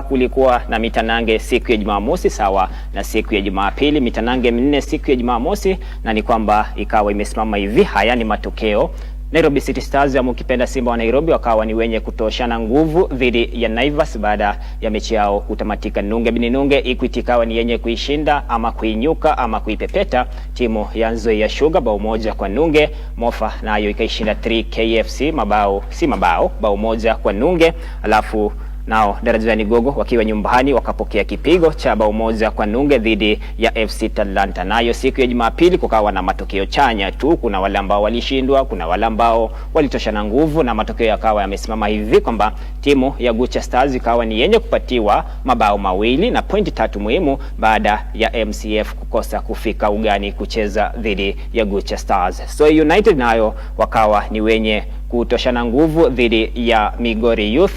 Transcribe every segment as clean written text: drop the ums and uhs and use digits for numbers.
kulikuwa na mitanange siku ya Jumamosi sawa na siku ya Jumapili, mitanange minne siku ya Jumamosi, na ni kwamba ikawa imesimama hivi. Haya ni matokeo. Nairobi City Stars ama ukipenda Simba wa Nairobi wakawa ni wenye kutoshana nguvu dhidi ya Naivas baada ya mechi yao kutamatika nunge bin nunge. Equity ikawa ni yenye kuishinda ama kuinyuka ama kuipepeta timu ya Nzoia Sugar bao 1-0. Mofa nayo ikaishinda 3 KFC mabao si mabao, bao 1-0. Alafu nao Darajani Gogo wakiwa nyumbani wakapokea kipigo cha bao 1-0 dhidi ya FC Talanta. Nayo siku ya Jumapili kukawa na matokeo chanya tu, kuna wale ambao walishindwa, kuna wale ambao walitoshana nguvu, na matokeo yakawa yamesimama hivi kwamba timu ya Gucha Stars ikawa ni yenye kupatiwa mabao 2 na pointi 3 muhimu baada ya MCF kukosa kufika ugani kucheza dhidi ya Gucha Stars. So United nayo wakawa ni wenye kutoshana nguvu dhidi ya Migori Youth.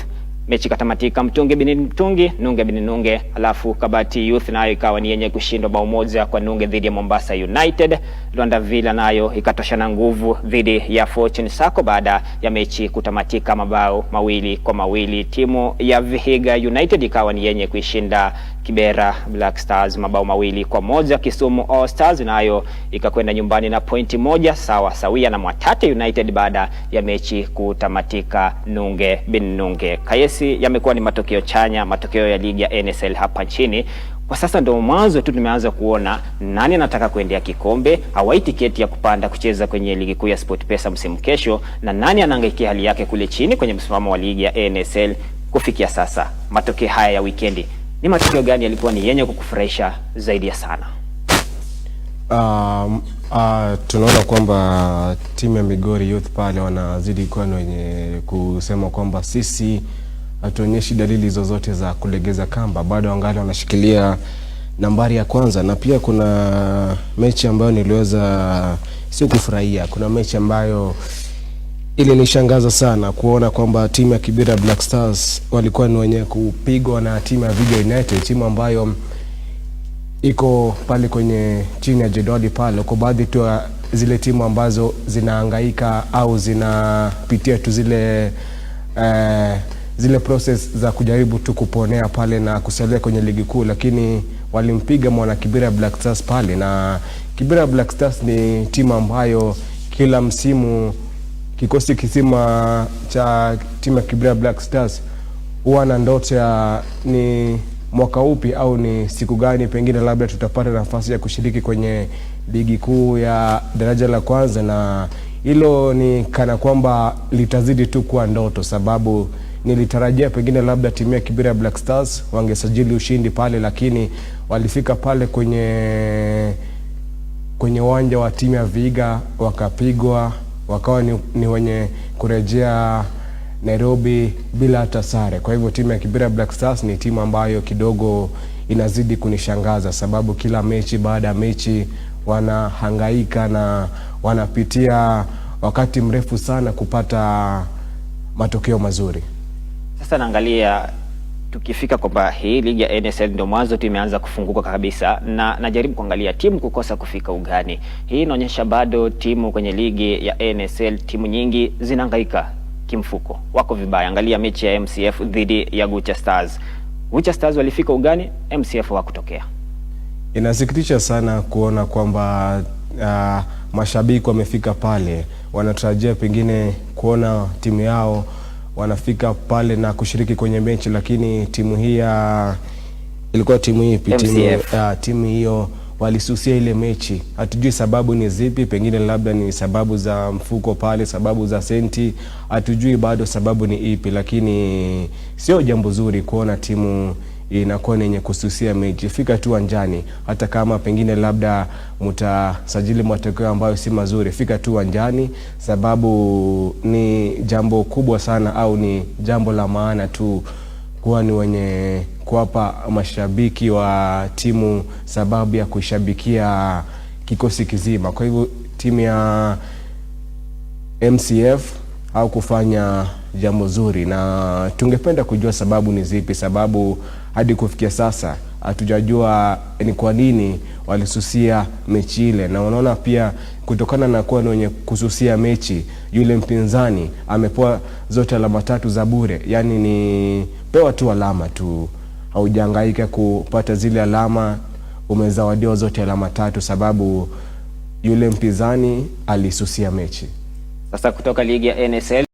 Mechi katamatika mtungi bini mtungi, nunge bini nunge. Alafu Kabati Youth nayo ikawa ni yenye kushindwa bao 1-0 dhidi ya Mombasa United. Luanda Villa nayo ikatoshana nguvu dhidi ya Fortune Sacco baada ya mechi kutamatika mabao 2-2. Timu ya Vihiga United ikawa ni yenye kuishinda Kibera Black Stars mabao 2-1. Kisumu All Stars nayo ikakwenda nyumbani na pointi 1 sawa sawia na Mwatate United baada ya mechi kutamatika nunge bin nunge. Kayesi, yamekuwa ni matokeo chanya, matokeo ya ligi ya NSL hapa nchini. Kwa sasa ndio mwanzo tu tumeanza kuona nani anataka kuendea kikombe, hawai tiketi ya kupanda kucheza kwenye ligi kuu ya SportPesa msimu kesho, na nani anahangaikia hali yake kule chini kwenye msimamo wa ligi ya NSL kufikia sasa. Matokeo haya ya wikendi ni matokeo gani yalikuwa ni yenye kukufurahisha zaidi ya sana? Tunaona kwamba timu ya Migori Youth pale wanazidi kuwa ni wenye kusema kwamba sisi hatuonyeshi dalili zozote za kulegeza kamba, bado wangali wanashikilia nambari ya kwanza. Na pia kuna mechi ambayo niliweza sio kufurahia, kuna mechi ambayo ilinishangaza sana kuona kwamba timu ya Kibera Black Stars walikuwa ni wenye kupigwa na timu ya Vihiga United, timu ambayo iko pale kwenye chini ya jedwali pale, kwa baadhi tu ya zile timu ambazo zinahangaika au zinapitia tu zile process za kujaribu tu kuponea pale na kusalia kwenye ligi kuu, lakini walimpiga mwana Kibera Black Stars pale. Na Kibera Black Stars ni timu ambayo kila msimu kikosi kizima cha timu ya Kibera Black Stars huwa na ndoto ya ni mwaka upi au ni siku gani pengine labda tutapata nafasi ya kushiriki kwenye ligi kuu ya daraja la kwanza, na hilo ni kana kwamba litazidi tu kuwa ndoto, sababu nilitarajia pengine labda timu ya Kibera Black Stars wangesajili ushindi pale, lakini walifika pale kwenye uwanja wa timu ya Vihiga wakapigwa, wakawa ni wenye kurejea Nairobi bila hata sare. Kwa hivyo timu ya Kibera Black Stars ni timu ambayo kidogo inazidi kunishangaza, sababu kila mechi baada ya mechi wanahangaika na wanapitia wakati mrefu sana kupata matokeo mazuri. Sasa naangalia tukifika kwamba hii ligi ya NSL ndio mwanzo tu imeanza kufunguka kabisa, na najaribu kuangalia timu kukosa kufika ugani. Hii inaonyesha bado timu kwenye ligi ya NSL, timu nyingi zinahangaika kimfuko, wako vibaya. Angalia mechi ya MCF dhidi ya Gucha Stars. Gucha Stars walifika ugani, MCF hawakutokea. Inasikitisha sana kuona kwamba mashabiki wamefika pale, wanatarajia pengine kuona timu yao wanafika pale na kushiriki kwenye mechi, lakini timu hii ya ilikuwa timu ipi? MCF. Timu hiyo walisusia ile mechi, hatujui sababu ni zipi, pengine labda ni sababu za mfuko pale, sababu za senti, hatujui bado sababu ni ipi, lakini sio jambo zuri kuona timu inakuwa ni yenye kususia mechi. Fika tu uwanjani, hata kama pengine labda mtasajili matokeo ambayo si mazuri, fika tu uwanjani, sababu ni jambo kubwa sana au ni jambo la maana tu kuwa ni wenye kuwapa mashabiki wa timu sababu ya kushabikia kikosi kizima. Kwa hivyo timu ya MCF au kufanya jambo zuri, na tungependa kujua sababu ni zipi, sababu hadi kufikia sasa hatujajua ni kwa nini walisusia mechi ile. Na unaona pia kutokana na kuwa ni wenye kususia mechi, yule mpinzani amepewa zote alama 3 za bure, yani ni pewa tu alama tu. Haujahangaika kupata zile alama, umezawadiwa zote alama 3 sababu yule mpinzani alisusia mechi. Sasa kutoka ligi ya NSL.